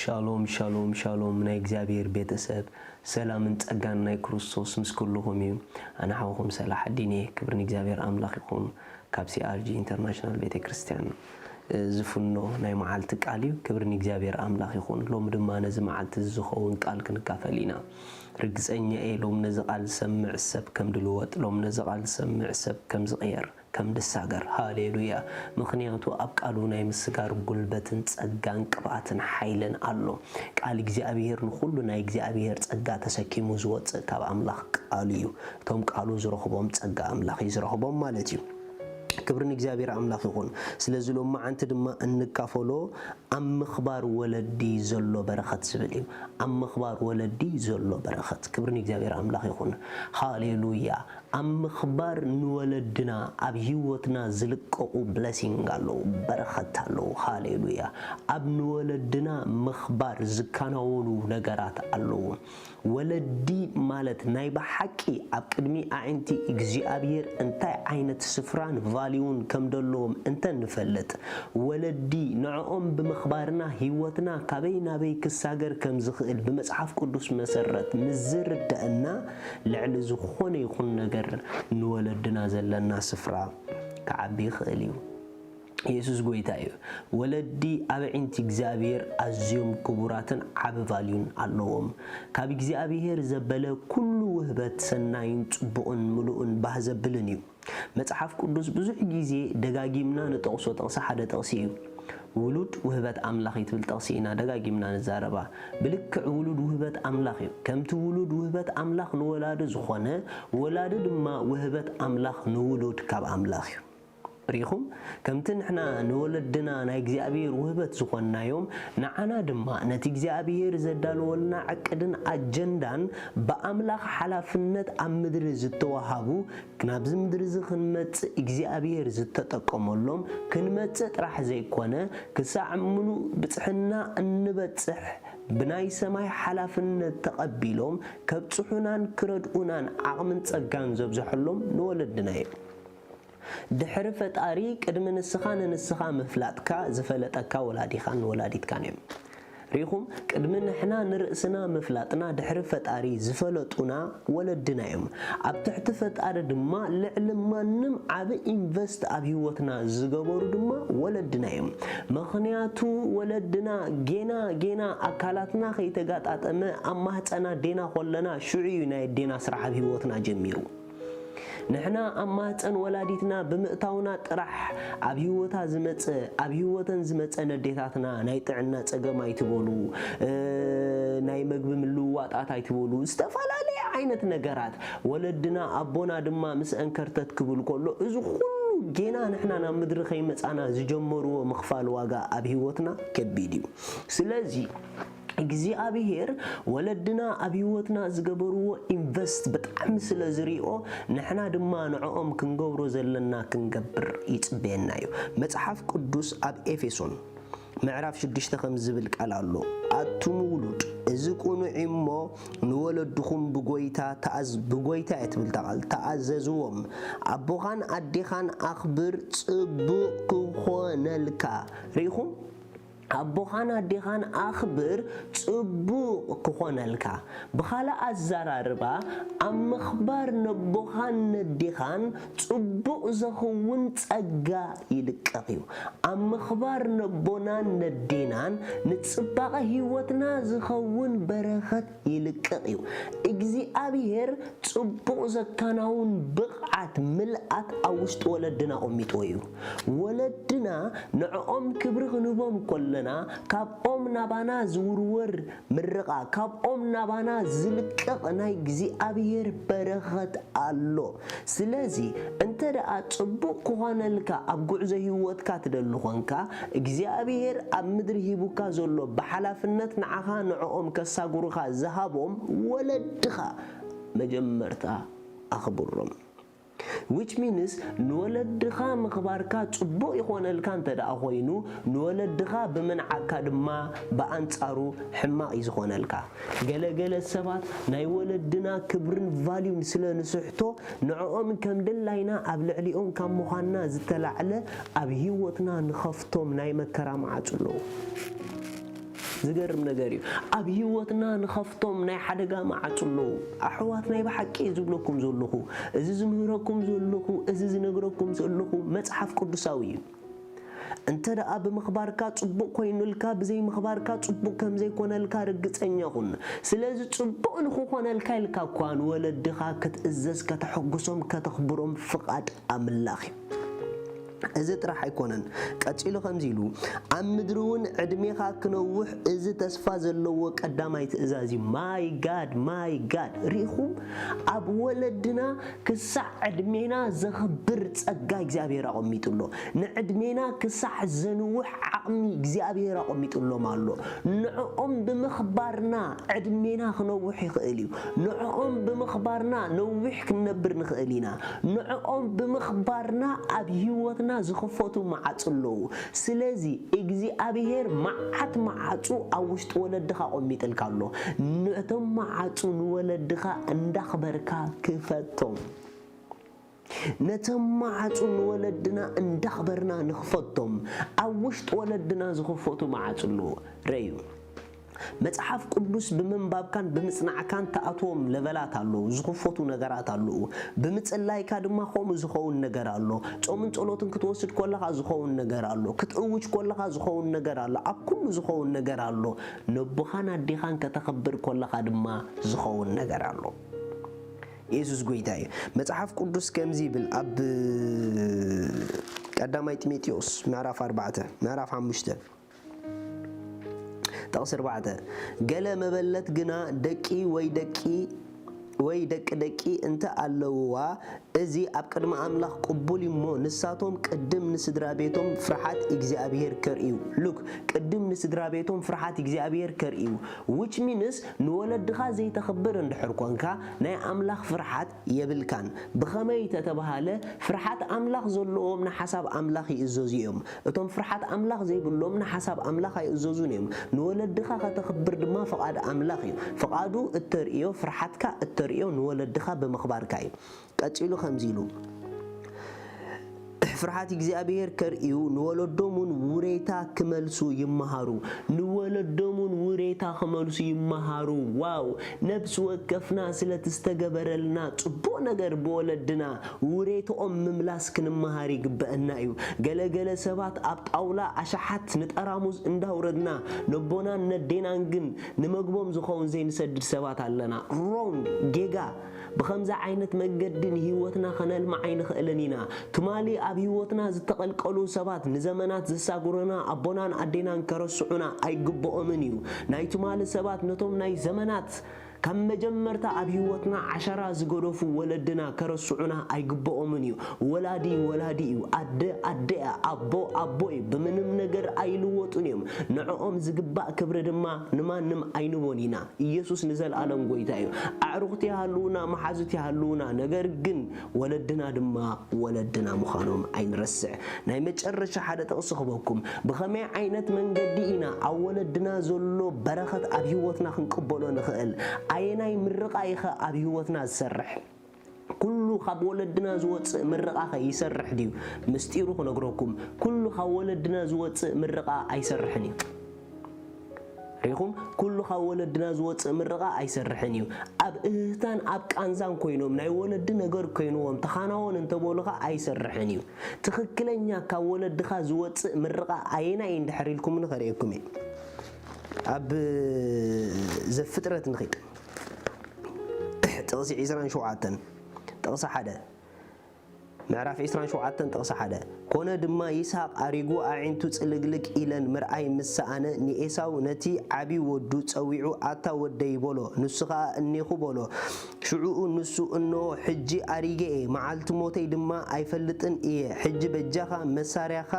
ሻሎም ሻሎም ሻሎም ናይ እግዚኣብሔር ቤተሰብ፣ ሰላምን ጸጋን ናይ ክርስቶስ ምስ ኩልኹም እዩ። ኣነ ሓውኹም ሰላሕ ኣዲን እየ። ክብሪ ንእግዚኣብሔር ኣምላኽ ይኹን። ካብ ሲኣርጂ ኢንተርናሽናል ቤተ ክርስቲያን ዝፍኖ ናይ መዓልቲ ቃል እዩ። ክብሪ ንእግዚኣብሔር ኣምላኽ ይኹን። ሎሚ ድማ ነዚ መዓልቲ እዚ ዝኸውን ቃል ክንካፈል ኢና። ርግጸኛ እየ ሎም ነዚ ቃል ዝሰምዕ ሰብ ከም ድልወጥ፣ ሎም ነዚ ቃል ዝሰምዕ ሰብ ከም ዝቕየር፣ ከም ድሳገር። ሃሌሉያ። ምኽንያቱ ኣብ ቃሉ ናይ ምስጋር ጉልበትን ጸጋን ቅብኣትን ሓይልን ኣሎ። ቃል እግዚኣብሔር ንኹሉ ናይ እግዚኣብሔር ጸጋ ተሰኪሙ ዝወጽእ ካብ ኣምላኽ ቃሉ እዩ። እቶም ቃሉ ዝረኽቦም ጸጋ ኣምላኽ እዩ ዝረኽቦም ማለት እዩ። ክብሪ ንእግዚኣብሔር ኣምላኽ ይኹን። ስለዚ ሎም መዓንቲ ድማ እንካፈሎ ኣብ ምኽባር ወለዲ ዘሎ በረኸት ዝብል እዩ። ኣብ ምኽባር ወለዲ ዘሎ በረኸት። ክብሪ ንእግዚኣብሔር ኣምላኽ ይኹን። ሃሌሉያ። ኣብ ምኽባር ንወለድና ኣብ ህይወትና ዝልቀቑ ብለሲንግ ኣለዉ፣ በረኸት ኣለዉ። ሃሌሉያ። ኣብ ንወለድና ምኽባር ዝከናወኑ ነገራት ኣለዉ። ወለዲ ማለት ናይ ብሓቂ ኣብ ቅድሚ ኣዒንቲ እግዚኣብሔር እንታይ ዓይነት ስፍራን ቫልዩን ከም ዘለዎም እንተንፈልጥ፣ ወለዲ ንዕኦም ብምኽባርና ህይወትና ካበይ ናበይ ክሳገር ከም ዝኽእል ብመጽሓፍ ቅዱስ መሰረት ምስ ዝርደአና፣ ልዕሊ ዝኾነ ይኹን ነገር ንወለድና ዘለና ስፍራ ክዓቢ ይኽእል እዩ። የሱስ ጐይታ እዩ። ወለዲ ኣብ ኣዒንቲ እግዚኣብሔር ኣዝዮም ክቡራትን ዓቢ ቫልዩን ኣለዎም። ካብ እግዚኣብሔር ዘበለ ኩሉ ውህበት ሰናይን ጽቡቕን ምሉእን ባህ ዘብልን እዩ። መጽሓፍ ቅዱስ ብዙሕ ግዜ ደጋጊምና ንጠቕሶ ጥቕሲ ሓደ ጥቕሲ እዩ። ውሉድ ውህበት ኣምላኽ እዩ ትብል ጥቕሲ ኢና ደጋጊምና ንዛረባ። ብልክዕ ውሉድ ውህበት ኣምላኽ እዩ። ከምቲ ውሉድ ውህበት ኣምላኽ ንወላዲ ዝኾነ፣ ወላዲ ድማ ውህበት ኣምላኽ ንውሉድ ካብ ኣምላኽ እዩ። ርኢኹም? ከምቲ ንሕና ንወለድና ናይ እግዚኣብሔር ውህበት ዝኾንናዮም፣ ንዓና ድማ ነቲ እግዚኣብሔር ዘዳለወልና ዕቅድን ኣጀንዳን ብኣምላኽ ሓላፍነት ኣብ ምድሪ ዝተዋሃቡ፣ ናብዚ ምድሪ እዚ ክንመጽእ እግዚኣብሔር ዝተጠቀመሎም፣ ክንመጽእ ጥራሕ ዘይኮነ፣ ክሳዕ ምሉእ ብጽሕና እንበጽሕ፣ ብናይ ሰማይ ሓላፍነት ተቐቢሎም ከብጽሑናን ክረድኡናን ዓቕምን ጸጋን ዘብዝሐሎም ንወለድና እዮም። ድሕሪ ፈጣሪ ቅድሚ ንስኻ ንንስኻ ምፍላጥካ ዝፈለጠካ ወላዲኻን ወላዲትካን እዮም። ርኢኹም? ቅድሚ ንሕና ንርእስና ምፍላጥና ድሕሪ ፈጣሪ ዝፈለጡና ወለድና እዮም። ኣብ ትሕቲ ፈጣሪ ድማ ልዕሊ ማንም ዓቢ ኢንቨስት ኣብ ህይወትና ዝገበሩ ድማ ወለድና እዮም። ምኽንያቱ ወለድና ጌና ጌና ኣካላትና ከይተጋጣጠመ ኣብ ማህፀና ዴና ኮለና ሽዑ እዩ ናይ ኣዴና ስራሕ ኣብ ህይወትና ጀሚሩ። ንሕና ኣብ ማህፀን ወላዲትና ብምእታውና ጥራሕ ኣብ ህይወታ ዝመፀ፣ ኣብ ህይወተን ዝመፀ ነዴታትና ናይ ጥዕና ፀገም ኣይትበሉ፣ እ፣ ናይ መግቢ ምልውዋጣት ኣይትበሉ፣ ዝተፈላለየ ዓይነት ነገራት ወለድና ኣቦና ድማ ምስአን ከርተት ክብል ከሎ እዚ ኩሉ ጌና ንሕና ናብ ምድሪ ከይመፃና ዝጀመርዎ ምኽፋል ዋጋ ኣብ ህይወትና ከቢድ እዩ። ስለዚ እግዚኣብሔር ወለድና ኣብ ህይወትና ዝገበርዎ ኢንቨስት ብጣዕሚ ስለ ዝሪኦ ንሕና ድማ ንዕኦም ክንገብሮ ዘለና ክንገብር ይጽበየና እዩ። መጽሓፍ ቅዱስ ኣብ ኤፌሶን ምዕራፍ ሽዱሽተ ከም ዝብል ቃል ኣሎ፣ ኣቱም ውሉድ እዚ ቅኑዕ እሞ ንወለድኹም ብጎይታ ተኣዝ-፣ ብጎይታ እየ ትብል እታ ቃል፣ ተኣዘዝዎም። ኣቦኻን ኣዴኻን ኣኽብር፣ ጽቡቕ ክኾነልካ። ርኢኹም? ኣቦኻን ኣዴኻን ኣኽብር፣ ጽቡቕ ክኾነልካ። ብኻልእ ኣዘራርባ፣ ኣብ ምኽባር ነቦኻን ነዴኻን ጽቡቕ ዘኽውን ጸጋ ይልቀቕ እዩ። ኣብ ምኽባር ነቦናን ነዴናን ንጽባቐ ህይወትና ዝኸውን በረኸት ይልቀቕ እዩ። እግዚኣብሔር ጽቡቕ ዘከናውን ብቕዓት ምልኣት ኣብ ውሽጢ ወለድና ኣቐሚጥዎ እዩ። ወለድና ንዕኦም ክብሪ ክንህቦም ከለና፣ ካብኦም ናባና ዝውርወር ምርቓ፣ ካብኦም ናባና ዝልቀቕ ናይ እግዚኣብሔር በረኸት ኣሎ። ስለዚ፣ እንተ ደኣ ጽቡቕ ክኾነልካ ኣብ ጉዕዞ ህይወትካ ትደሊ ኾንካ፣ እግዚኣብሔር ኣብ ምድሪ ሂቡካ ዘሎ ብሓላፍነት ንዓኻ ንዕኦም ከሳጉሩኻ ዝሃቦም ወለድኻ መጀመርታ ኣኽብሮም። Which means ንወለድኻ ምኽባርካ ጽቡቕ ይኾነልካ እንተ ደኣ ኾይኑ፣ ንወለድኻ ብምንዓቕካ ድማ ብኣንጻሩ ሕማቕ እዩ ዝኾነልካ። ገለ ገለ ሰባት ናይ ወለድና ክብርን ቫልዩን ስለ ንስሕቶ፣ ንዕኦም ከም ድላይና ኣብ ልዕሊኦም ካብ ምዃንና ዝተላዕለ ኣብ ህይወትና ንኸፍቶም ናይ መከራ መዓጹ ኣለዉ። ዝገርም ነገር እዩ። ኣብ ህይወትና ንኸፍቶም ናይ ሓደጋ መዓጹ ኣለዉ። ኣሕዋት፣ ናይ ብሓቂ እየ ዝብለኩም ዘለኹ፣ እዚ ዝምህረኩም ዘለኹ፣ እዚ ዝነግረኩም ዘለኹ መጽሓፍ ቅዱሳዊ እዩ። እንተ ደኣ ብምኽባርካ ጽቡቕ ኮይኑልካ፣ ብዘይምኽባርካ ጽቡቕ ከም ዘይኮነልካ ርግጸኛ ኩን። ስለዚ ጽቡቕ ንኽኾነልካ ኢልካ እኳ ንወለድኻ ክትእዘዝ፣ ከተሐጉሶም፣ ከተኽብሮም ፍቓድ ኣምላኽ እዩ። እዚ ጥራሕ ኣይኮነን። ቀጺሉ ከምዚ ኢሉ፣ ኣብ ምድሪ እውን ዕድሜኻ ክነውሕ እዚ ተስፋ ዘለዎ ቀዳማይ ትእዛዝ እዩ። ማይ ጋድ፣ ማይ ጋድ። ርኢኹም? ኣብ ወለድና ክሳዕ ዕድሜና ዘኽብር ጸጋ እግዚኣብሔር ኣቐሚጡ ኣሎ። ንዕድሜና ክሳዕ ዘንውሕ ዓቕሚ እግዚኣብሔር ኣቐሚጡሎም ኣሎ። ንዕኦም ብምኽባርና ዕድሜና ክነውሕ ይኽእል እዩ። ንዕኦም ብምኽባርና ነዊሕ ክንነብር ንኽእል ኢና። ንዕኦም ብምኽባርና ኣብ ህይወትና ዝኽፈቱ መዓጹ ኣለዉ። ስለዚ እግዚኣብሔር መዓት መዓጹ ኣብ ውሽጢ ወለድኻ ኣቐሚጥልካ ኣሎ። ነቶም መዓጹ ንወለድኻ እንዳኽበርካ ክፈቶም። ነቶም መዓጹ ንወለድና እንዳኽበርና ንኽፈቶም። ኣብ ውሽጢ ወለድና ዝኽፈቱ መዓጹ ኣለዉ። ረዩ። መጽሓፍ ቅዱስ ብምንባብካን ብምጽናዕካን ትኣትዎም ለቨላት ኣለዉ፣ ዝኽፈቱ ነገራት ኣለዉ። ብምጽላይካ ድማ ከምኡ ዝኸውን ነገር ኣሎ። ጾምን ጸሎትን ክትወስድ ከለኻ ዝኸውን ነገር ኣሎ። ክትእውጅ ከለኻ ዝኸውን ነገር ኣሎ። ኣብ ኩሉ ዝኸውን ነገር ኣሎ። ነቦኻን ኣዴኻን ከተኽብር ከለኻ ድማ ዝኸውን ነገር ኣሎ። የሱስ ጐይታ እዩ። መጽሓፍ ቅዱስ ከምዚ ይብል፣ ኣብ ቀዳማይ ጢሞቴዎስ ምዕራፍ ኣርባዕተ፣ ምዕራፍ ሓሙሽተ፣ ጥቕሲ ኣርባዕተ፣ "ገለ መበለት ግና ደቂ ወይ ደቂ ወይ ደቂ ደቂ እንተ ኣለውዋ፣ እዚ ኣብ ቅድሚ ኣምላኽ ቅቡል እዩ እሞ፣ ንሳቶም ቅድም ንስድራ ቤቶም ፍርሓት እግዚኣብሔር ከርእዩ።" ሉክ፣ ቅድም ንስድራ ቤቶም ፍርሓት እግዚኣብሔር ከርእዩ። Which means ንወለድኻ ዘይተኽብር እንድሕር ኮንካ፣ ናይ ኣምላኽ ፍርሓት የብልካን። ብኸመይ ተተባሃለ፣ ፍርሓት ኣምላኽ ዘለዎም ንሓሳብ ኣምላኽ ይእዘዙ እዮም። እቶም ፍርሓት ኣምላኽ ዘይብሎም ንሓሳብ ኣምላኽ ኣይእዘዙን እዮም። ንወለድኻ ከተኽብር ድማ ፍቓድ ኣምላኽ እዩ። ፍቓዱ እተርእዮ፣ ፍርሓትካ እተርእዮ ንወለድኻ ብምኽባርካ እዩ። ቀጺሉ ከምዚ ኢሉ፣ ፍርሃት እግዚኣብሔር ከርእዩ፣ ንወለዶም እውን ውሬታ ክመልሱ ይመሃሩ። ንወለዶም እውን ውሬታ ክመልሱ ይመሃሩ። ዋው! ነብሲ ወከፍና ስለቲ ዝተገበረልና ጽቡቕ ነገር ብወለድና ውሬትኦም ምምላስ ክንመሃር ይግበአና እዩ። ገለ ገለ ሰባት ኣብ ጣውላ ኣሽሓት ንጠራሙዝ እንዳውረድና፣ ነቦናን ነዴናን ግን ንመግቦም ዝኸውን ዘይንሰድድ ሰባት ኣለና። ሮንግ፣ ጌጋ። ብኸምዚ ዓይነት መገዲ ንህይወትና ኸነልምዕ ኣይንኽእልን ኢና። ትማሊ ኣብ ህይወትና ዝተቐልቀሉ ሰባት ንዘመናት ዘሳጉሩና ኣቦናን ኣዴናን ከረስዑና ኣይግብኦምን እዩ። ናይ ትማሊ ሰባት ነቶም ናይ ዘመናት ካብ መጀመርታ ኣብ ህይወትና ዓሸራ ዝገደፉ ወለድና ከረስዑና ኣይግብኦምን እዩ። ወላዲ ወላዲ እዩ። ኣደ ኣደ እያ። ኣቦ ኣቦ እዩ። ብምንም ነገር ኣይልወጡን እዮም። ንዕኦም ዝግባእ ክብሪ ድማ ንማንም ኣይንቦን ኢና። ኢየሱስ ንዘለኣለም ጐይታ እዩ። ኣዕሩኽቲ ይሃልዉና፣ መሓዙት ይሃልዉና፣ ነገር ግን ወለድና ድማ ወለድና ምዃኖም ኣይንረስዕ። ናይ መጨረሻ ሓደ ጥቕሲ ክበኩም። ብኸመይ ዓይነት መንገዲ ኢና ኣብ ወለድና ዘሎ በረኸት ኣብ ህይወትና ክንቅበሎ ንኽእል? ኣየናይ ምርቓ ኢኸ ኣብ ህይወትና ዝሰርሕ? ኩሉ ካብ ወለድና ዝወጽእ ምርቓኸ ይሰርሕ ድዩ? ምስጢሩ ክነግረኩም፣ ኩሉ ካብ ወለድና ዝወጽእ ምርቓ ኣይሰርሕን እዩ። ሪኹም፣ ኩሉ ካብ ወለድና ዝወጽእ ምርቓ ኣይሰርሕን እዩ። ኣብ እህህታን ኣብ ቃንዛን ኮይኖም፣ ናይ ወለዲ ነገር ኮይንዎም፣ ተኻናወን እንተበሉኻ ኣይሰርሕን እዩ። ትኽክለኛ ካብ ወለድኻ ዝወጽእ ምርቓ ኣየናይ እንድሕር ኢልኩም ንኸርእየኩም እየ። ኣብ ዘፍጥረት ንኺድ። ጥቕሲ ዒስራን ሸውዓተን፣ ጥቕሲ ሓደ። ምዕራፍ ዒስራን ሸውዓተን ጥቕሲ ሓደ፣ "ኮነ ድማ ይስሐቅ ኣሪጉ ኣዒንቱ ጽልግልግ ኢለን ምርኣይ ምስ ሰኣነ፣ ንኤሳው ነቲ ዓቢ ወዱ ጸዊዑ፣ ኣታ ወደይ" በሎ። ንሱ ኸኣ እኔኹ በሎ። ሽዑኡ ንሱ፣ "እንሆ ሕጂ ኣሪገ እየ፣ መዓልቲ ሞተይ ድማ ኣይፈልጥን እየ። ሕጂ በጃኻ መሳርያኻ፣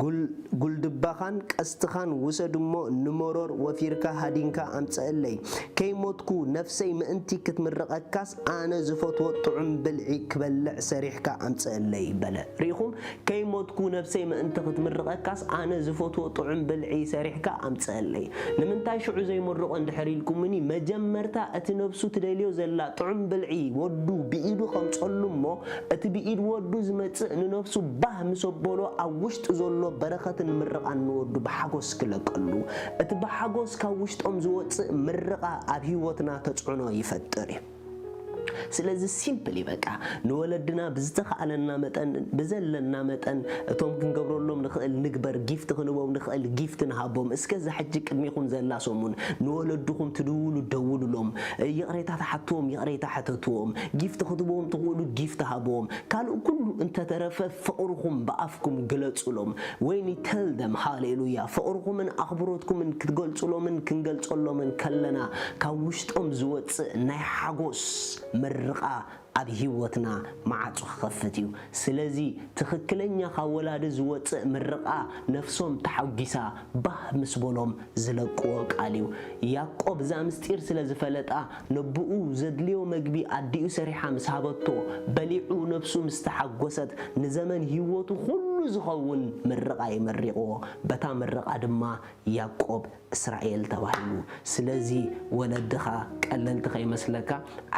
ጉል-፣ ጉልድባኻን ቀስትኻን ውሰድ እሞ ንመሮር ወፊርካ ሃዲንካ ኣምጽአለይ። ከይሞትኩ ነፍሰይ ምእንቲ ክትምርቐካስ ኣነ ዝፈትዎ ጥዑም ብልዒ ክበልዕ ሰሪሕካ ኣምጽአለይ በለ። ርኢኹም፣ ከይሞትኩ ነፍሰይ ምእንቲ ክትምርቐካስ ኣነ ዝፈትዎ ጥዑም ብልዒ ሰሪሕካ ኣምጽአለይ። ንምንታይ ሽዑ ዘይምርቖ እንድሕር ኢልኩምኒ፣ መጀመርታ እቲ ነፍሱ ትደልዮ ዘላ ጥዑም ብልዒ ወዱ ብኢዱ ከምጸሉ እሞ፣ እቲ ብኢድ ወዱ ዝመጽእ ንነፍሱ ባህ ምስ ኣበሎ ኣብ ውሽጢ ዘሎ በረኸትን ምርቓን ንወዱ ብሓጎስ ክለቀሉ፣ እቲ ብሓጎስ ካብ ውሽጦም ዝወጽእ ምርቓ ኣብ ህይወትና ተጽዕኖ ይፈጥር እዩ። ስለዚ ሲምፕል እዩ በቃ። ንወለድና ብዝተኻእለና መጠን፣ ብዘለና መጠን፣ እቶም ክንገብረሎም ንኽእል ንግበር፣ ጊፍት ክንቦም ንኽእል ጊፍት ንሃቦም። እስከ እዛ ሕጂ ቅድሚኹም ዘላ ሰሙን ንወለድኹም ትድውሉ ደውሉሎም። ይቕሬታ ትሓትዎም፣ ይቕሬታ ሕተትዎም። ጊፍት ክትቦም ትኽእሉ ጊፍት ሃብዎም። ካልእ ኩሉ እንተተረፈ ፍቕርኹም ብኣፍኩም ግለጹሎም። When you tell them፣ ሃሌሉያ፣ ፍቕርኹምን ኣኽብሮትኩምን ክትገልጹሎምን ክንገልጸሎምን ከለና፣ ካብ ውሽጦም ዝወጽእ ናይ ሓጎስ ምርቓ ኣብ ህይወትና ማዕጾ ክኸፍት እዩ። ስለዚ ትኽክለኛ ካብ ወላዲ ዝወጽእ ምርቓ ነፍሶም ተሓጒሳ ባህ ምስ በሎም ዝለቅዎ ቃል እዩ። ያዕቆብ እዛ ምስጢር ስለ ዝፈለጣ፣ ነብኡ ዘድልዮ መግቢ ኣዲኡ ሰሪሓ ምስ ሃበቶ፣ በሊዑ ነፍሱ ምስ ተሓጎሰት፣ ንዘመን ህይወቱ ኩሉ ዝኸውን ምርቓ እዩ መሪቕዎ። በታ ምርቓ ድማ ያዕቆብ እስራኤል ተባሂሉ። ስለዚ ወለድኻ ቀለልቲ ከይመስለካ፣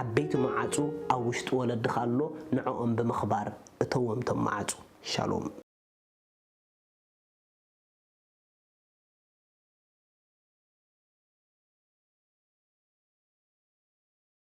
ዓበይቲ መዓጹ ኣብ ውሽጢ ወለድኻ ኣሎ፣ ንዕኦም ብምኽባር እተዎም ቶም መዓጹ። ሻሎም።